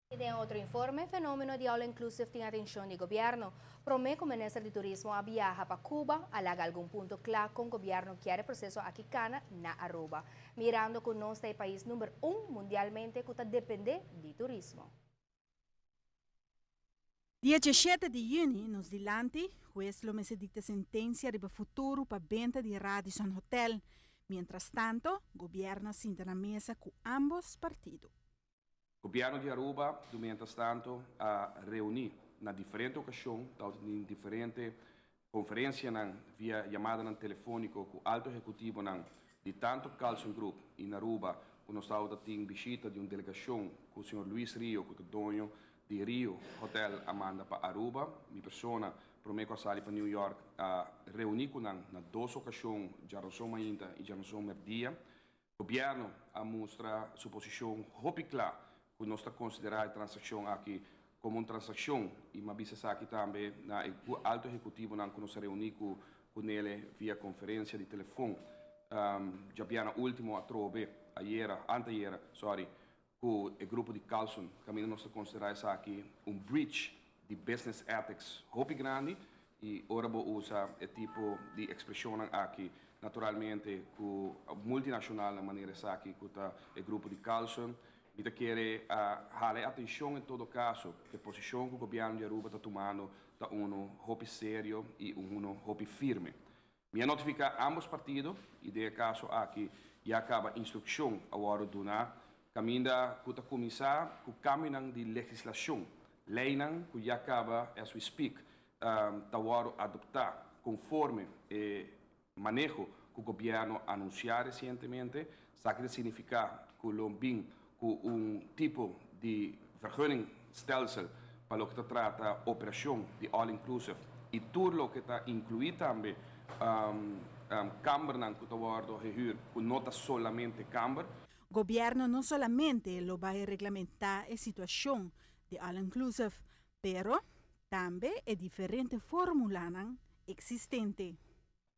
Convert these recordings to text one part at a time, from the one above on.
Y den otro informe, fenomeno di all inclusive tin atencion di gobierno. Prome cu minister di turismo a biaha pa Cuba, a laga algun punto cla con gobierno kier e proceso aki cana na Aruba. Mirando cu nos ta e pais number 1 mundialmente cu ta depende di turismo. Dia 17 di juni, nos dilanti, hues lo mester dicta sentencia riba futuro pa benta di Radisson Hotel. Mientras tanto, gobierno a sinta na mesa cu ambos partido. Gobierno di Aruba, mientras tanto, a reuni na diferente ocasion, den diferente conferencia via yamada telefonico cu alto ehecutivo di tanto Carlson Group y na Aruba, cu nos tabatin bishita di un delegacion cu señor Luis Rio, cu ta doño di Rio Hotel, a manda pa Aruba. Mi persona, prome cu a sali pa New York, a reuni cu nan na dos ocasion, diaranson mainta y diaranson merdia. Gobierno a mustra su posicion hopi cla cu nos ta considera e transaccion aki como un transaccion y m'a bisa aki tambe na alto ehecutivo nan cu nos a reuni cu ne via conferencia di telefon diabierna ultimo atrobe, ayera, antayera, sorry, cu e grupo di Carlson, caminda nos ta considera esaki un breach di business ethics hopi grandi y ora bo usa e tipo di expresion aki, naturalmente cu multinacional na manera esaki cu ta e grupo di Carlson. Mi ta kier hala atencion en todo caso cu e posicion cu gobierno di Aruba ta tumando ta uno hopi serio y uno hopi firme. Mi a notifica ambos partido y den e caso aki ya caba instruccion a wordo duna caminda cu ta cuminsa cu cambio di legislacion, leynan cu ya caba, as we speak, ta wordo adopta conforme e maneho cu gobierno a anuncia recientemente. Esaki ta significa cu lo bin cu un tipo di vergunningstelsel pa loke ta trata operacion di all inclusive y tur loke ta inclui tambe kamber cu ta wordo gehuur, cu no ta solamente kamber. Gobierno no solamente lo bay reglamenta e situacion di all inclusive, pero tambe e diferente formula existente.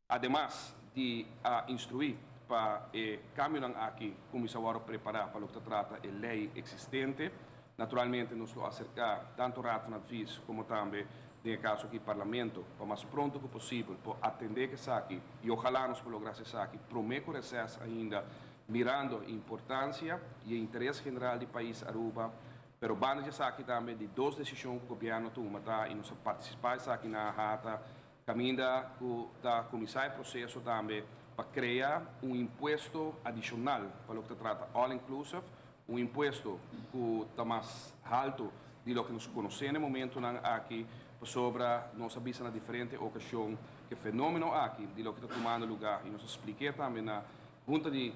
Ademas di a instrui pa e cambio aki cuminsa prepara pa loke ta trata e ley existente, naturalmente nos lo acerca tanto Raad van Advies como tambe, den caso aki, Parlamento, pa mas pronto cu posibel, pa atende esaki y ohala nos por logra esaki prome cu receso ainda, mirando e importancia y interes general di pais Aruba. Pero banda di esaki tambe di dos decision cu gobierno a tuma ta y nos a participa esaki na AHATA, caminda cu ta cuminsa e proceso tambe pa crea un impuesto adicional pa loke ta trata all inclusive, un impuesto cu ta mas halto di loke nos conoce na e momento aki, pasobra nos a bisa na diferente ocasion cu e fenomeno aki di loke ta tumando luga y nos a splica tambe na Junta di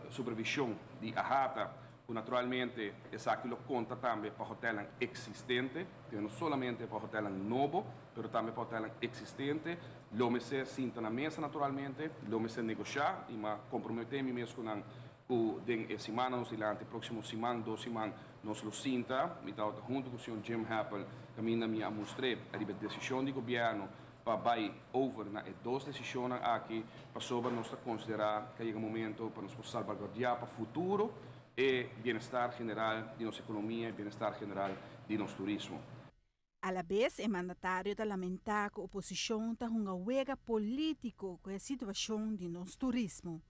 Supervision di AHATA cu naturalmente esaki lo conta tambe pa hotel existente, no solamente pa hotel nobo, pero tambe pa hotel existente. Lo mester sinta na mesa naturalmente, lo mester negocia y m'a compromete mi mes cu den e siman nos dilanti, proximo siman, 2 siman, nos lo sinta, mi ta hunto cu señor Jim Happel, caminda mi a mustra e decision di gobierno pa bay over na e dos decision aki, pasobra nos ta considera cu a yega momento pa nos salvaguardia pa futuro e bienestar general di nos economia y bienestar general di nos turismo. A la vez, e mandatario ta lamenta cu oposicion ta hunga wega politico cu e situacion di nos turismo.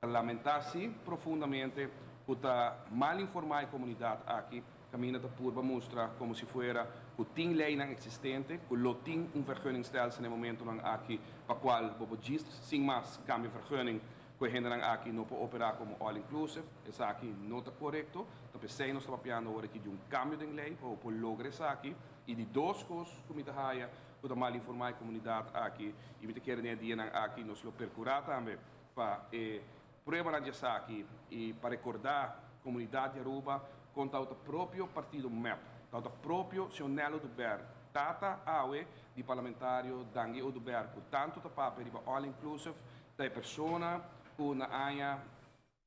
Lamenta si profundamente cu ta mal informa e comunidad aki, caminda ta purba mustra como si fuera cu tin ley existente, cu lo tin un vergunningstelsel na e momento aki, pa cual bo sin mas cambia vergunning, cu e hende aki no por opera como all inclusive. Esaki no ta corecto. Ta p'esey nos ta papiando awor aki di un cambio di ley pa por logra esaki. Y di dos cos cu mi ta haya cu ta mal informa e comunidad aki y mi ta kere den e dia aki nos lo percura tambe pa prueba di esaki y pa recorda comunidad di Aruba contra e propio partido MEP, contra propio señor Nelo Oduber, tata awe di parlamentario Dangui Oduber, cu tanto ta papia riba all inclusive, ta e persona cu na aña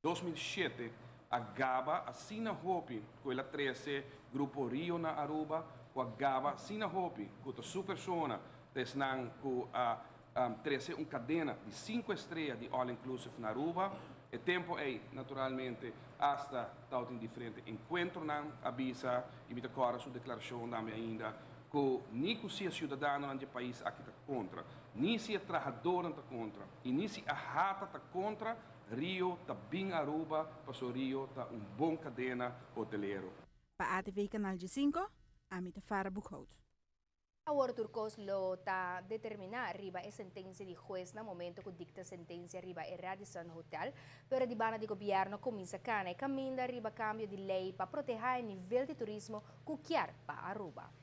2007 a gaba asina hopi cu el a trece grupo Rio na Aruba, cu a gaba asina hopi cu su persona ta esnan cu a trece un cadena di 5 strea di all inclusive na Aruba. E tempo ei, naturalmente, hasta tabatin diferente encuentronan a bisa y mi ta corda su declaracion tambe ainda cu ni cu si e ciudadanonan di e pais aki ta contra, ni si e trahadornan ta contra y ni si AHATA ta contra, Rio ta bin Aruba paso Rio ta un bon cadena hotelero. Pa ATV Canal 5, ami ta Farah Boekhout. Awor tur cos lo ta determina riba e sentencia di hues na momento cu dicta sentencia riba e Radisson Hotel, pero di banda di gobierno cuminsa cana e caminda riba cambio di ley pa proteha e nivel di turismo cu kier pa Aruba.